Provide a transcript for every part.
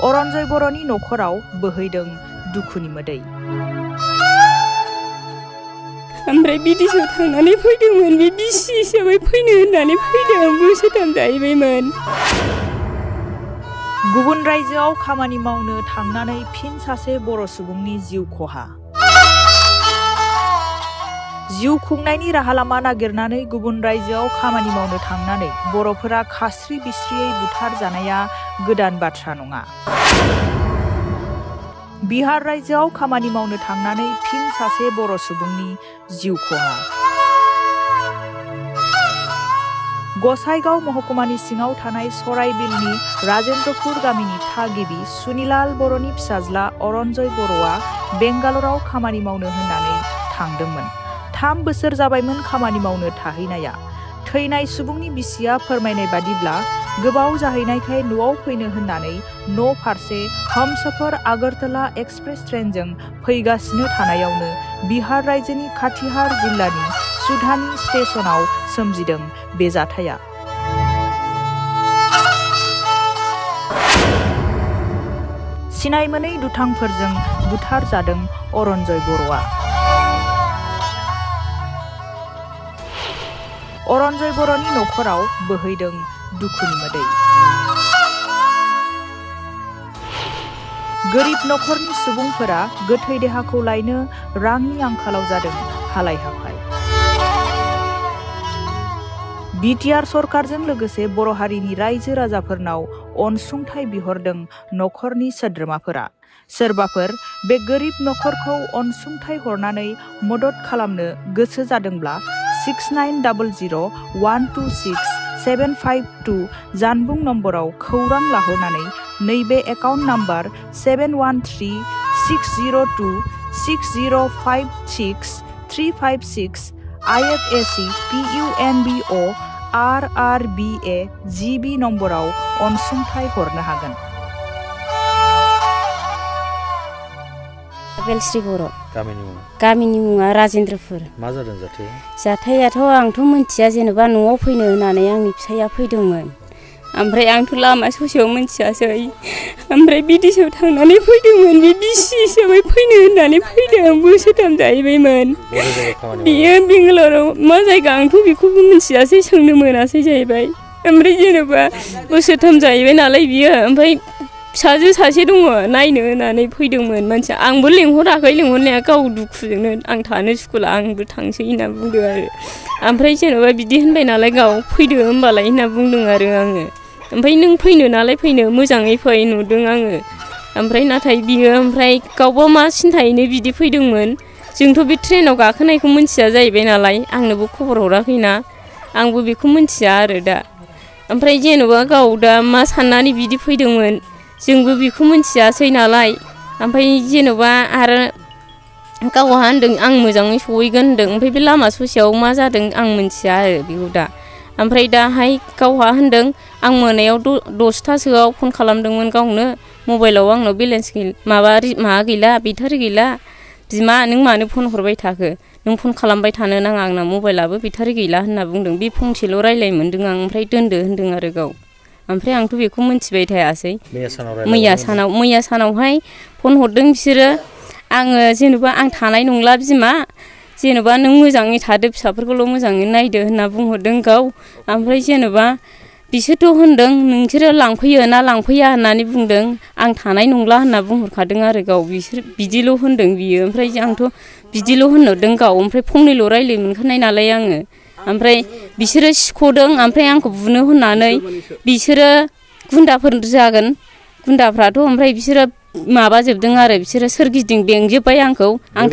अरन्जय बर'नि नखराव बोहैदों दुखुनि मोदै। ओमफ्राय बिदेशआव थांनानै फैदोंमोन, बे बिसि हिसाबै फैनो होननानै फैदों, बोसोरथाम जाहैबायमोन। गुबुन रायजोआव खामानि मावनो थांनानै फिन सासे बर' सुबुंनि जिउ खहा। जिउ खुंनायनि राहा लामा नागिरनानै गुबुन रायजोआव खामानि मावनो थांनानै बर'फोरा खास्रि बिस्रियै बुथार जानाया गोदान बाथ्रा नङा। बिहार रायजोआव खामानि मावनो थांनानै फिन सासे बर' सुबुंनि जिउ खहा। गसाइगाव महकुमानि सिङाव थानाय सराइबिलनि राजेन्द्रपुर गामिनि थागिबि सुनिलाल बर'नि फिसाज्ला अरन्जय बर'आ बेंगालराव खामानि मावनो होननानै थांदोंमोन। 3 बोसोर जाबायमोन खामानि मावनो थाहैनाया। थैनाय सुबुंनि बिसिया फोरमायनाय बादिब्ला गोबाव जाहैनायखाय न'आव फैनो होननानै न' फारसे हमसफर आगरतला एक्सप्रेस ट्रेनजों फैगासिनो थानायावनो बिहार रायजोनि काटिहार जिल्लानि सुधानी स्टेशनाव सोमजिदों बे जाथाया। सिनाय मोनै दुथांफोरजों बुथार जादों अरन्जय बर'आ। अरन्जय बर'नि नखराव बोहैदों दुखुनि मोदै। गोरिब नखरनि सुबुंफोरा गोथै देहाखौ लायनो रांनि आंखालाव जादों हालाय हाफाय। बिटिआर सरकारजों लोगोसे बर' हारिनि रायजो राजाफोरनाव अनसुंथाइ बिहरदों नखरनि सोद्रोमाफोरा। सोरबाफोर बे गोरिब नखरखौ अनसुंथाइ हरनानै मदद खालामनो गोसो जादोंब्ला 6900126752 जानबुं नम्बराव खौरां लाहरनानै नैबे account number 713606056356 IFSC PUNBO RRBA GB नम्बराव अनसुंथाइ हरनो हागोन। बेलस्रि बर'। गामिनि मुङा राजेन्द्रपुर। मा जादों जाथाया? जाथायाथ' आंथ' मिथिया, जेनेबा न'आव फैनो होननानै आंनि फिसाइया फैदोंमोन। ओमफ्राय आंथ' लामा ससेयाव मिथियासै। ओमफ्राय बिदेशआव थांनानै फैदोंमोन, बे बिसि हिसाबै फैनो होननानै फैदों, बोसोरथाम जाहैबायमोन। बियो बेंगालराव मा जायगा आंथ' बेखौबो मिथियासै, सोंनो मोनासै जाहैबाय। ओमफ्राय जेनेबा बोसोरथाम जाहैबाय नालाय बियो। ओमफ्राय फिसाजो सासे दङ, नायनो होननानै फैदोंमोन मानसिया। आंबो लेंहराखै, लेंहरनाया गाव दुखुजोंनो आं थानो सुखुला, आंबो थांसै होनना बुंदों आरो। ओमफ्राय जेनेबा बिदि होनबाय नालाय गाव फैदो होनबालाय होनना बुंदों आरो आङो। ओमफ्राय नों फैनो नालाय फैनो, मोजाङै फै नुदों आङो। ओमफ्राय नाथाय बियो ओमफ्राय गावबा मा सिन्थायैनो बिदि फैदोंमोन। जोंथ' बे ट्रेनाव गाखोनायखौ मिथिया जाहैबाय नालाय, आंनोबो खबर हराखैना, आंबो बेखौ मिथिया आरो दा। ओमफ्राय जेनेबा गाव दा मा साननानै बिदि फैदोंमोन जोंबो बेखौ मिथियासै नालाय। ओमफ्राय जेनेबा आरो गावहा होनदों आं मोजाङै सहैगोन होनदों। ओमफ्राय बे लामा ससेयाव मा जादों आं मिथिया आरो बेखौ दा। ओमफ्राय दाहाय गावहा होनदों आं मोनायाव 10थासोआव फन खालामदोंमोन गावनो, मबाइलाव आंनाव बेलेन्स माबा गैला, बेटारि गैला। बिमा नों मानो फन हरबाय थाखो, नों फन खालामबाय थानो नाङा, आंना मबाइलाबो बेटारि गैला होनना बुंदों। बे फंसेल' रायलाय मोन्दों आं, ओमफ्राय दोनदो होन्दों आरो गाव। ओमफ्राय आंथ' बेखौ मिथिबाय थायासै। मैया सानावहाय फन हरदों बिसोरो। आङो जेनेबा आं थानाय नंला बिमा, जेनेबा नों मोजाङै थादो, फिसाफोरखौल' मोजाङै नायदो होनना बुंहरदों गाव। ओमफ्राय जेनेबा बिसोरथ' होनदों नोंसोरो लांफैयो ना लांफैया होननानै बुंदों। आं थानाय नंला होनना बुंहरखादों आरो गाव। बिसोर बिदिल' होनदों बियो। ओमफ्राय आंथ' बिदिल' होनहरदों गाव। ओमफ्राय फंनैल' रायलाय मोनखानाय नालाय आङो। ओमफ्राय बिसोरो सिख'दों, ओमफ्राय आंखौ बुनो होननानै। बिसोरो गुन्दाफोर जागोन, गुन्दाफ्राथ'। ओमफ्राय बिसोरो माबाजोबदों आरो, बिसोरो सोरगिदिं बेंजोब्बाय आंखौ। आं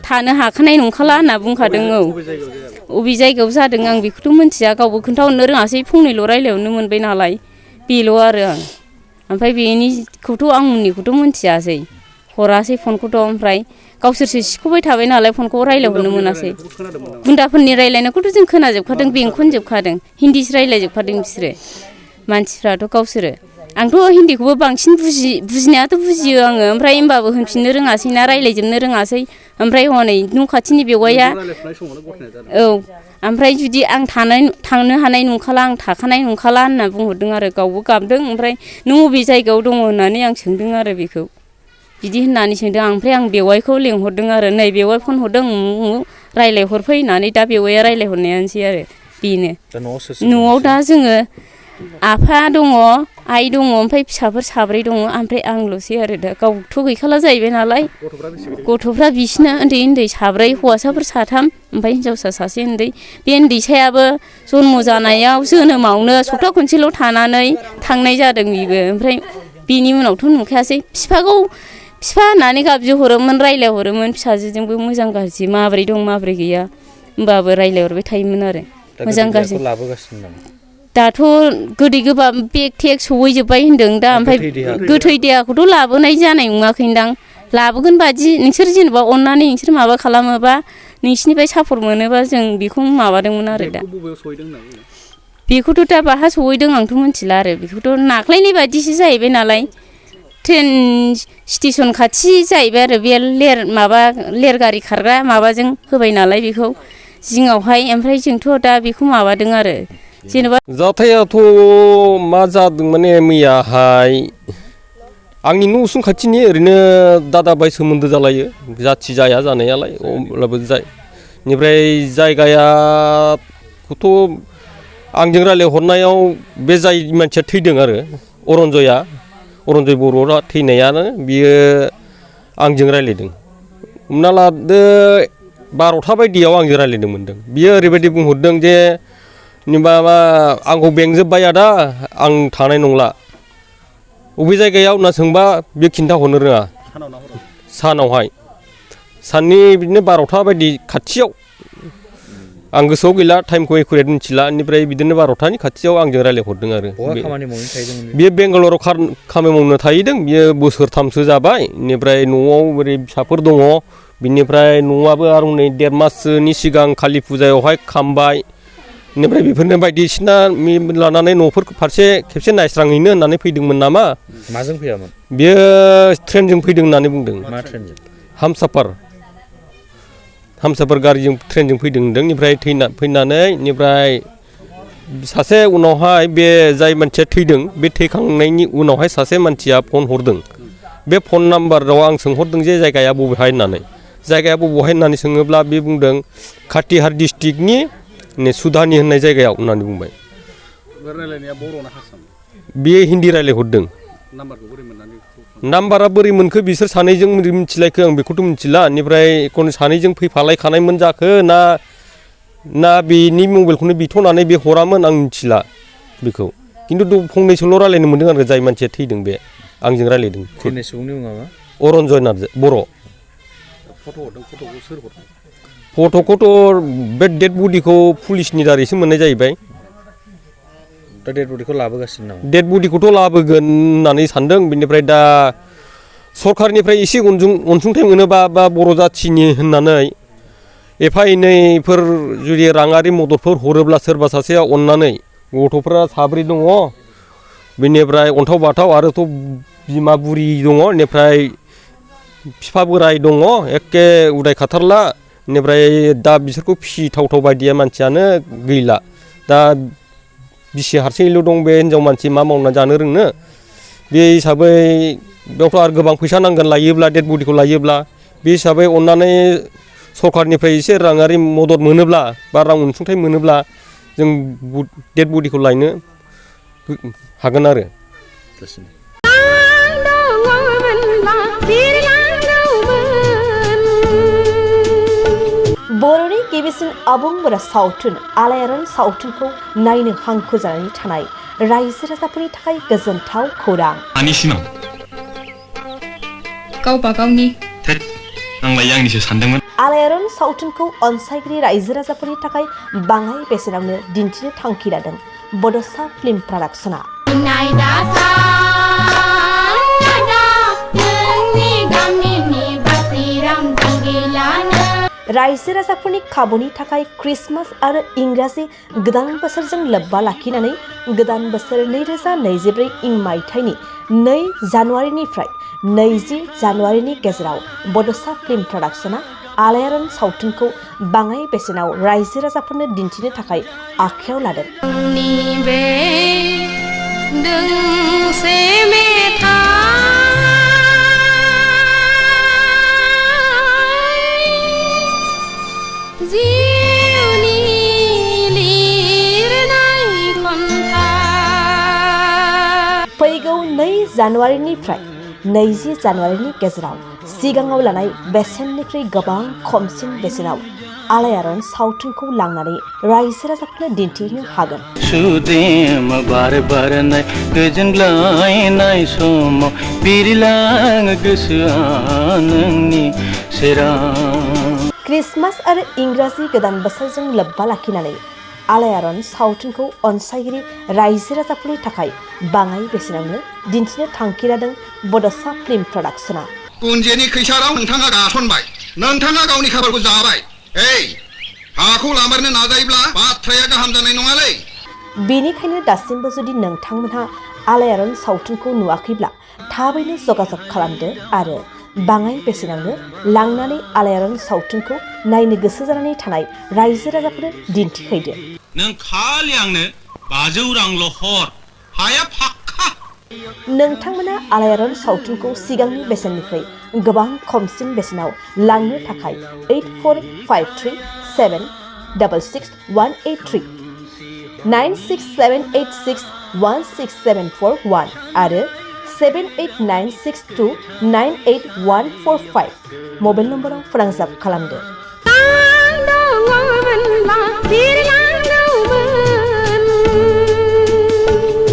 थानो हाखानाय नंखाला होनना बुंखादों। औ, अबे जायगायाव जादों आं बेखौथ' मिथिया, गावबो खोन्थाहरनो रोङासै, फंनैल' रायलायहरनो मोनबाय नालाय, बेल' आरो आं। ओमफ्राय बेनिखौथ' आं उननिखौथ' मिथियासै, हरासै फनखौथ'। ओमफ्राय गावसोरसो सिख'बाय थाबाय नालाय, फनखौ रायलायहरनो मोनासै। गुन्दाफोरनि रायलायनायखौथ' जों खोनाजोबखादों, बेंखनजोबखादों, हिन्दीसो रायलायजोबखादों बिसोरो मानसिफ्राथ' गावसोरो। आंथ' हिन्दीखौबो बांसिन बुजिनायाथ' बुजियो आङो ओमफ्राय होमबाबो होनफिननो रोङासै ना रायज्लायजोबनो रोङासै ओमफ्राय हनै न' खाथिनि बेवाइया औ ओमफ्राय जुदि आं थांनो हानाय नंखाला आं थाखानाय नंखाला होनना बुंहरदों आरो गावबो गाबदों ओमफ्राय नों बबे जायगायाव दङ होननानै आं सोंदों आरो बेखौ बिदि होननानै सोंदों आं ओमफ्राय आं बेवाइखौ लेंहरदों आरो नै बेवाइ फन हरदों रायज्लायहरफै होननानै दा बेवाइया रायज्लायहरनायानोसै आरो बेनो न'आव दा जोङो आफा दङ आइ दङ ओमफ्राय फिसाफोर 3 दङ ओमफ्राय आंल'सै आरो दा गावथ' गैखाला जाहैबाय नालाय गथ'फ्रा बिसिना उन्दै 3 हौवासाफोर 3 ओमफ्राय हिनजावसा सासे उन्दै बे उन्दैसायाबो जन्म जानायाव जोनोमावनो सप्ता खनसेल' थानानै थांनाय जादों बेबो ओमफ्राय बेनि उनावथ' नुखायासै बिफा होननानै गाबज्रिहरोमोन रायज्लायहरोमोन फिसाजोजोंबो मोजां गाज्रि माबोरै दं माबोरै गैया होमबाबो रायज्लायहरबाय थायोमोन आरो मोजां गाज्रि दाथ' गोदै गोबाब बेग थेग सहैजोब्बाय होन्दों दा ओमफ्राय गोथै देहाखौथ' लाबोनाय जानाय नङाखैदां लाबोगोन बादि नोंसोर जेनेबा अननानै नोंसोर माबा खालामोबा नोंसिनिफ्राय सापर्ट मोनोबा जों बेखौ माबादोंमोन आरो दा बेखौथ' दा बाहा सहैदों आंथ' मिथिला आरो बेखौथ' नाख्लायनाय बादिसो जाहैबाय नालाय ट्रेन स्टेसन खाथि जाहैबाय आरो बे लेर गारि खारग्रा माबाजों होबाय नालाय बेखौ जिङावहाय ओमफ्राय जोंथ' दा बेखौ माबादों आरो जेनेबा जाथायाथ' मा जादों माने मैयाहाय आंनि न' उसुं खाथिनि ओरैनो दादा बाय सोमोन्दो जालायो जाथि जाया जानायालाय अब्लाबो बेनिफ्राय जायगायाखौथ' आंजों रायज्लायहरनायाव बे जाय मानसिया थैदों आरो अरन्जय बर'आ थैनायानो बियो आंजों रायज्लायदों हमना लादो 12था बायदियाव आंजों रायज्लायनो मोन्दों बियो ओरैबायदि बुंहरदों जे माबा आंखौ बेंजोब्बाय आदा आं थानाय नंला बबे जायगायाव होनना सोंबा बे खिन्थाहरनो रोङा सानावहाय साननि बिदिनो 12था बायदि खाथियाव आं गोसोआव गैला टाइमखौ एकुरेट मिथिला बेनिफ्राय बिदिनो 12थानि खाथियाव आंजों रायज्लायहरदों आरो बियो बेंगालराव खामानि मावनो थाहैदों बियो बोसोरथामसो जाबाय बेनिफ्राय न'आव ओरै फिसाफोर दङ बिनिफ्राय न'आबो आरो नै 1.5 माससोनि सिगां कालि फुजायावहाय खामबाय बेनिफ्राय बेफोरनो बायदिसिना लानानै न'फोर फारसे खेबसे नायस्रांहैनो होननानै फैदोंमोन नामा माजों फैयामोन बियो ट्रेनजों फैदों होननानै बुंदों मा ट्रेनजों हामसाफार गारिजों ट्रेनजों फैदों होनदों बेनिफ्राय फैनानै बेनिफ्राय सासे उनावहाय बे जाय मानसिया थैदों बे थैखांनायनि उनावहाय सासे मानसिया फन हरदों बे फन नाम्बाराव आं सोंहरदों जे जायगाया बबेहाय होननानै जायगाया बबेहाय होननानै सोङोब्ला बे बुंदों काटिहार डिस्ट्रिक्टनि सुधानि होननाय जायगायाव होननानै बुंबाय बियो हिन्दी रायज्लायहरदों नाम्बारा बोरै मोनखो बिसोर सानैजों मिथिलायखो आं बेखौथ' मिथिला बेनिफ्राय सानैजों फैफालायखानायमोन जाखो ना बेनि मबाइलखौनो बिथ'नानै बे हरामोन आं मिथिला बेखौ खिन्थु फंनैसोल' रायज्लायनो मोन्दों आरो जाय मानसिया थैदों बे आंजों रायज्लायदों थैनाय सुबुंनि मुङा मा अरन्जय बर' फट'खौथ' बे डेड बडिखौ पुलिसनि दारैसो मोननाय जाहैबाय दा डेड बडिखौ लाबोगासिनो नामा डेड बडिखौथ' लाबोगोन होननानै सानदों बेनिफ्राय दा सरखारनिफ्राय एसे अनसुंथाइ मोनोबा बा बर' जाथिनि होननानै एफा एनैफोर जुदि राङारि मददफोर हरोब्ला सोरबा सासेया अननानै गथ'फ्रा 3 दङ बेनिफ्राय अन्थाव बाथाव आरोथ' बिमा बुरि दङ बेनिफ्राय बिफा बोराय दङ एखे उदाय खाथारला बेनिफ्राय दा बिसोरखौ फिसिथावथाव बायदिया मानसियानो गैला दा बिसि हारसिङैल' दं बे हिनजाव मानसि मा मावना जानो रोंनो बे हिसाबै बेयावथ' आरो गोबां फैसा नांगोन लायोब्ला डेड बडिखौ लायोब्ला बे हिसाबै अननानै सरखारनिफ्राय एसे राङारि मदद मोनोब्ला बा रां अनसुंथाइ मोनोब्ला जों डेड बडिखौ लायनो हागोन आरो बर'नि गिबिसिन आबुं सावथुन आलायारन सावथुनखौ नायनो हांखुर जानानै थानाय रायजो राजाफोरनि थाखाय गोजोनथाव खौरां गावबा गावनि आंनिसो सानदोंमोन आलायारन सावथुनखौ अनसायगिरि रायजो राजाफोरनि थाखाय बाङाय बेसेनावनो दिन्थिनो थांखि लादों बड'सा फिल्म प्रडाक्शना रायजो राजाफोरनि खाबुनि थाखाय क्रिसमास आरो इंराजि गोदान बोसोरजों लोब्बा लाखिनानै गोदान बोसोर 2024 इं मायथाइनि 2 जानुवारिनिफ्राय 20 जानुवारिनि गेजेराव बड'सा फिल्म प्रडाक्शना आलायारन सावथुनखौ बाङाइ बेसेनाव रायजो राजाफोरनो दिन्थिनो थाखाय आखायाव लादों। फैगौ 2 जानुवारिनिफ्राय 20 जानुवारिनि गेजेराव सिगाङाव लानाय बेसेननिख्रुइ गोबां खमसिन बेसेनाव आलायारन सावथुनखौ लांनानै रायजो राजाफोरनो दिन्थिनो हागोन। सुदेम बार बारनाय गोजोनग्लायनाय समाव बिरलाङो गोसोआ नोंनि सेराव। क्रिसमास आरो इंराजि गोदान बोसोरजों लोब्बा लाखिनानै आलायारन सावथुनखौ अनसायगिरि रायजो राजाफोरनि थाखाय बाङाइ बेसेनावनो दिन्थिनो थांखि लादों बड'सा फिल्म प्रडाक्शना। कुन्जेनि खैसाराव नोंथाङा गासनबाय, नोंथाङा गावनि खाफालखौ जाबाय। हाखौ लामारनो नाजायोब्ला बाथ्राया गाहाम जानाय नङालै। बेनिखायनो दासिमबो जुदि नोंथांमोनहा आलायारन सावथुनखौ नुवाखैब्ला थाबैनो जगाजग खालामदो आरो बाङाइ बेसेनावनो लांनानै आलायारन सावथुनखौ नायनो गोसो जानानै थानाय रायजो राजाफोरनो दिन्थिहैदो। नों खालि आंनो 500 रांल' हर, हाया फाक्का। नोंथांमोना आलायारन सावथुनखौ सिगांनि बेसेननिफ्राय गोबां खमसिन बेसेनाव लांनो थाखाय 8453766183 9678616741 आरो 7896298145 मबाइल नम्बराव फोनांजाब खालामदो।